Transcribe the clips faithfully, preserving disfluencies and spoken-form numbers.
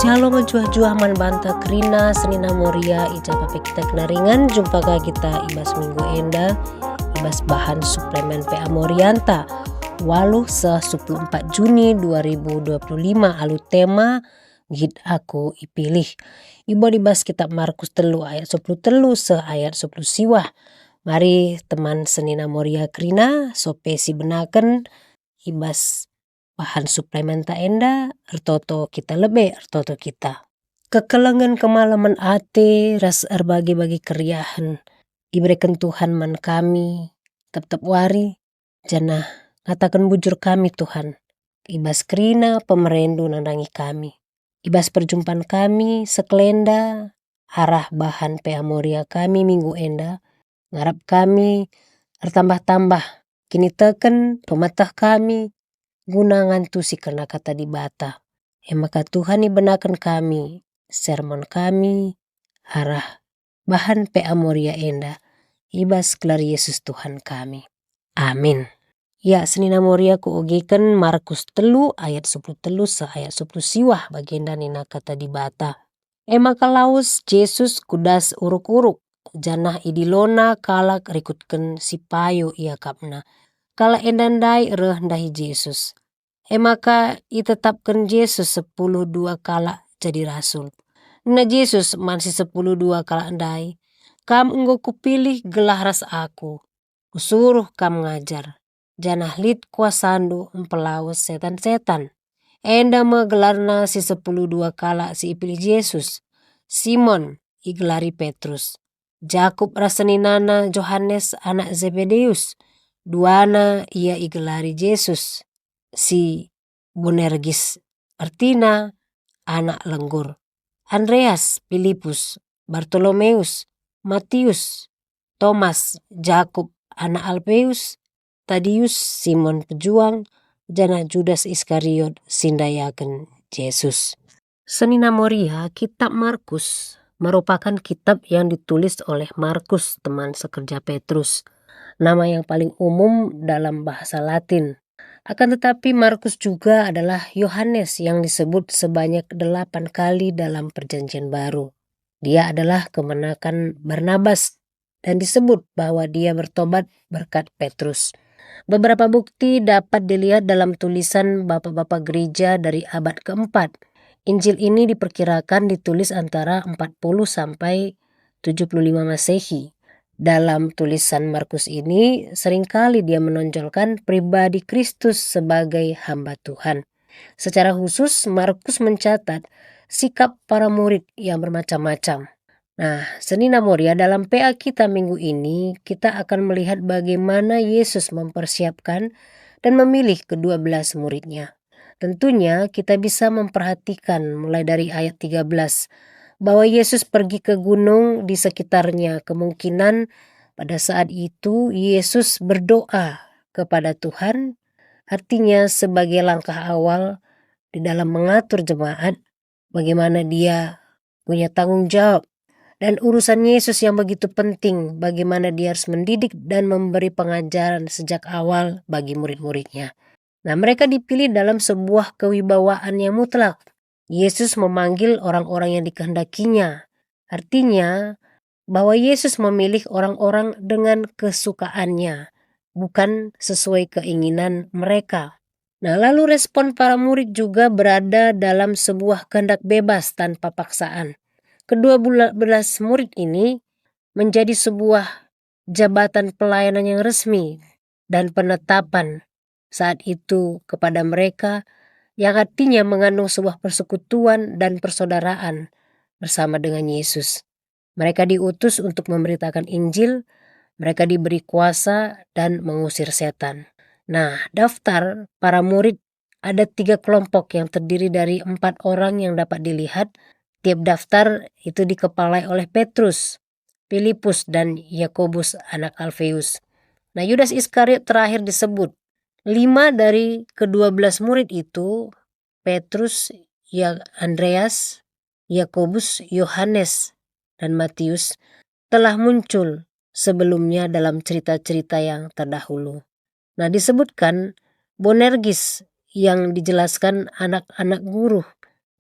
Shalom mejuah-juah man banta kerina senina Moria, i ja pe kita kena ringan jumpa ka kita i bas minggu enda, i bas bahan suplemen P A Morianta, waluh seh sepuluh empat Juni dua ribu dua puluh lima, alu tema Nggit Aku Ipilih. Ibuat i bas kitab Markus telu ayat sepuluh telu seh ayat sepuluh siwah. Mari teman senina Moria kerina, sope sibenaken i bas bahan suplementa enda, ertoto kita lebe, ertoto kita. Kekelengen, kemalemen ate ras erbage-bage keriahen ibereken Tuhan man kami tep-tep wari, janah ngataken bujur kami, Tuhan, i bas kerina pemereNdu nandangi kami. I bas perjumpan kami sekelenda arah bahan P A Moria kami minggu enda, ngarap kami ertambah-tambah kiniteken pemeteh kami guna ngantusi kerna Kata Dibata. E maka Tuhan ibenaken kami sermon kami arah bahan P A Moria enda, i bas gelar Yesus Tuhan kami. Amin. Ya, senina Moria, kuogiken Markus telu ayat sepuluh telu seh ayat sepuluh siwah, bagenda nina Kata Dibata. E maka lawes Jesus ku das uruk-uruk, janah idilona kalak rikutken si payo iakapna. Kalak enda ndai reh ndahi Jesus. E maka itetapken Jesus sepuluh dua kalak jadi rasul. Nina Jesus man si sepuluh dua kalak ndai, "Kam enggo Kupilih gelah ras Aku. Kusuruh kam ngajar, janah lit kuasaNdu mpelawes setan-setan." Enda me gelarna si sepuluh dua kalak si ipilih Jesus: Simon, igelari Petrus, Jakup ras seninana Johanes anak Zebedeus, duana ia igelari Jesus, si Bonergis, ertina anak lenggur, Andreas, Pilipus, Bartolomeus, Matius, Tomas, Jakup anak Alpeus, Tadius, Simon Pejuang, janah Judas Iskariot si ndayaken Jesus. Senina Moria, kitab Markus merupakan kitab yang ditulis oleh Markus, teman sekerja Petrus, nama yang paling umum dalam bahasa Latin. Akan tetapi, Markus juga adalah Yohanes yang disebut sebanyak delapan kali dalam Perjanjian Baru. Dia adalah kemenakan Barnabas dan disebut bahwa dia bertobat berkat Petrus. Beberapa bukti dapat dilihat dalam tulisan bapa-bapa gereja dari abad keempat. Injil ini diperkirakan ditulis antara empat puluh sampai tujuh puluh lima Masehi. Dalam tulisan Markus ini, seringkali dia menonjolkan pribadi Kristus sebagai hamba Tuhan. Secara khusus, Markus mencatat sikap para murid yang bermacam-macam. Nah, senina Moria, dalam P A kita minggu ini, kita akan melihat bagaimana Yesus mempersiapkan dan memilih kedua belas murid-Nya. Tentunya kita bisa memperhatikan mulai dari ayat tiga belas, bahwa Yesus pergi ke gunung di sekitarnya. Kemungkinan pada saat itu Yesus berdoa kepada Tuhan, artinya sebagai langkah awal di dalam mengatur jemaat, bagaimana Dia punya tanggung jawab, dan urusan Yesus yang begitu penting, bagaimana Dia harus mendidik dan memberi pengajaran sejak awal bagi murid-murid-Nya. Nah, mereka dipilih dalam sebuah kewibawaan yang mutlak. Yesus memanggil orang-orang yang dikehendaki-Nya. Artinya, bahwa Yesus memilih orang-orang dengan kesukaan-Nya, bukan sesuai keinginan mereka. Nah, lalu respon para murid juga berada dalam sebuah kehendak bebas tanpa paksaan. Kedua bela-, belas murid ini menjadi sebuah jabatan pelayanan yang resmi dan penetapan saat itu kepada mereka, yang artinya mengandung sebuah persekutuan dan persaudaraan bersama dengan Yesus. Mereka diutus untuk memberitakan Injil, mereka diberi kuasa dan mengusir setan. Nah, daftar para murid ada tiga kelompok yang terdiri dari empat orang yang dapat dilihat. Tiap daftar itu dikepalai oleh Petrus, Filipus, dan Yakobus anak Alfeus. Nah, Yudas Iskariot terakhir disebut. Lima dari kedua belas murid itu, Petrus, Ya-, Andreas, Yakobus, Yohanes, dan Matius, telah muncul sebelumnya dalam cerita-cerita yang terdahulu. Nah, disebutkan Bonergis yang dijelaskan anak-anak guru,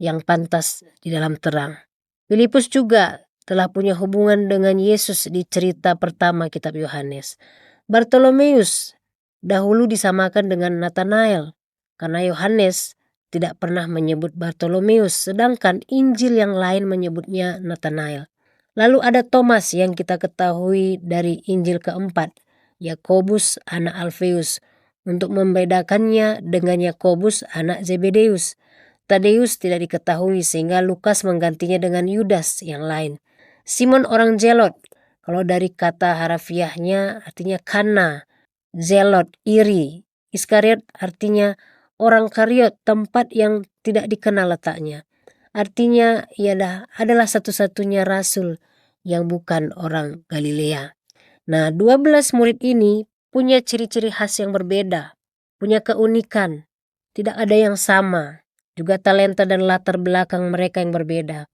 yang pantas di dalam terang. Filipus juga telah punya hubungan dengan Yesus di cerita pertama kitab Yohanes. Bartolomeus dahulu disamakan dengan Natanael, karena Yohanes tidak pernah menyebut Bartolomeus, sedangkan Injil yang lain menyebutnya Natanael. Lalu ada Thomas yang kita ketahui dari Injil keempat, Yakobus anak Alfeus, untuk membedakannya dengan Yakobus anak Zebedeus. Tadeus tidak diketahui sehingga Lukas menggantinya dengan Yudas yang lain. Simon orang Zelot, kalau dari kata harafiahnya artinya kana, Zelot, iri. Iskariot artinya orang Kariot, tempat yang tidak dikenal letaknya. Artinya, ia dah adalah satu-satunya rasul yang bukan orang Galilea. Nah, dua belas murid ini punya ciri-ciri khas yang berbeda, punya keunikan. Tidak ada yang sama, juga talenta dan latar belakang mereka yang berbeda.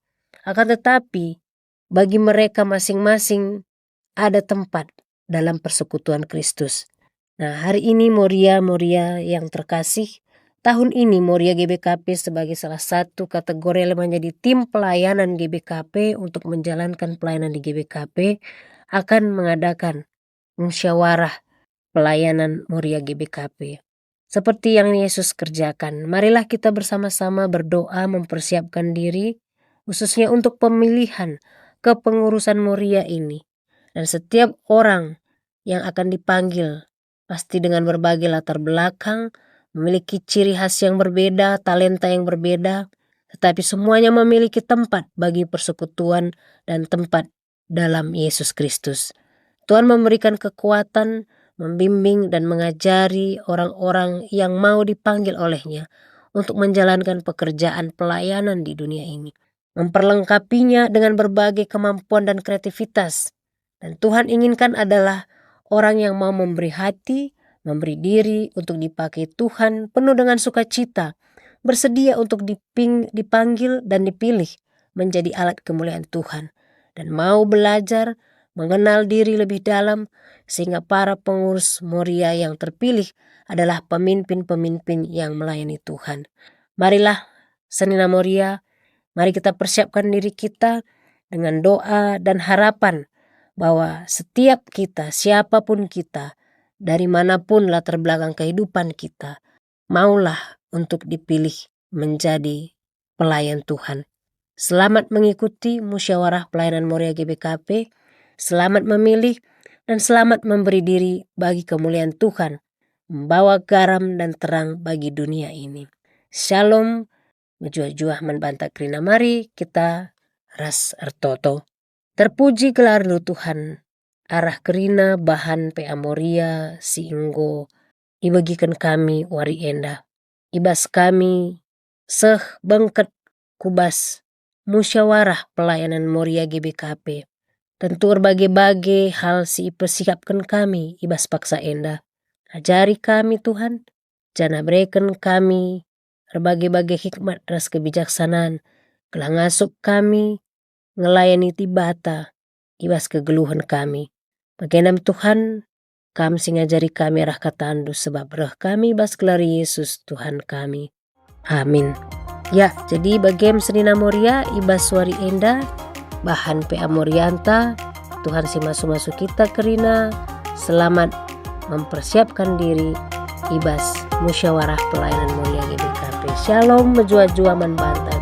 Akan tetapi, bagi mereka masing-masing ada tempat dalam persekutuan Kristus. Nah, hari ini Moria, Moria yang terkasih, tahun ini Moria G B K P sebagai salah satu kategori yang menjadi tim pelayanan G B K P untuk menjalankan pelayanan di G B K P akan mengadakan musyawarah pelayanan Moria G B K P. Seperti yang Yesus kerjakan, marilah kita bersama-sama berdoa mempersiapkan diri, khususnya untuk pemilihan kepengurusan Moria ini. Dan setiap orang yang akan dipanggil pasti dengan berbagai latar belakang, memiliki ciri khas yang berbeda, talenta yang berbeda, tetapi semuanya memiliki tempat bagi persekutuan dan tempat dalam Yesus Kristus. Tuhan memberikan kekuatan, membimbing, dan mengajari orang-orang yang mau dipanggil oleh-Nya untuk menjalankan pekerjaan pelayanan di dunia ini, memperlengkapinya dengan berbagai kemampuan dan kreativitas. Dan Tuhan inginkan adalah orang yang mau memberi hati, memberi diri untuk dipakai Tuhan penuh dengan sukacita, bersedia untuk diping-, dipanggil dan dipilih menjadi alat kemuliaan Tuhan, dan mau belajar mengenal diri lebih dalam, sehingga para pengurus Moria yang terpilih adalah pemimpin-pemimpin yang melayani Tuhan. Marilah, senina Moria, mari kita persiapkan diri kita dengan doa dan harapan bahwa setiap kita, siapapun kita, dari manapun latar belakang kehidupan kita, maulah untuk dipilih menjadi pelayan Tuhan. Selamat mengikuti musyawarah pelayanan Moria G B K P. Selamat memilih dan selamat memberi diri bagi kemuliaan Tuhan, membawa garam dan terang bagi dunia ini. Shalom, mejuah-juah man banta kerina. Mari kita ras ertoto. Terpuji gelarNdu Tuhan, arah kerina bahan P A Moria si enggo ibegiken kami wari enda. I bas kami seh bengket ku bas musyawarah pelayanan Moria G B K P. Tentu erbage-bage hal si ipersiapken kami i bas paksa enda. Ajari kami, Tuhan, janah bereken kami erbage-bage hikmat ras kebijaksanan, gelah ngasup kami ngelayani Dibata i bas kegeluhen kami. Bagenda me Tuhan, Kam si ngajari kami arah KataNdu, sebab reh kami i bas gelar Yesus Tuhan kami. Amin. Ya, jadi bage me senina Moria i bas wari enda, bahan P A Morianta, Tuhan si masu-masu kita kerina, selamat mempersiapkan diri i bas musyawarah pelayanan Moria G B K P. Shalom, mejuah-juah man banta.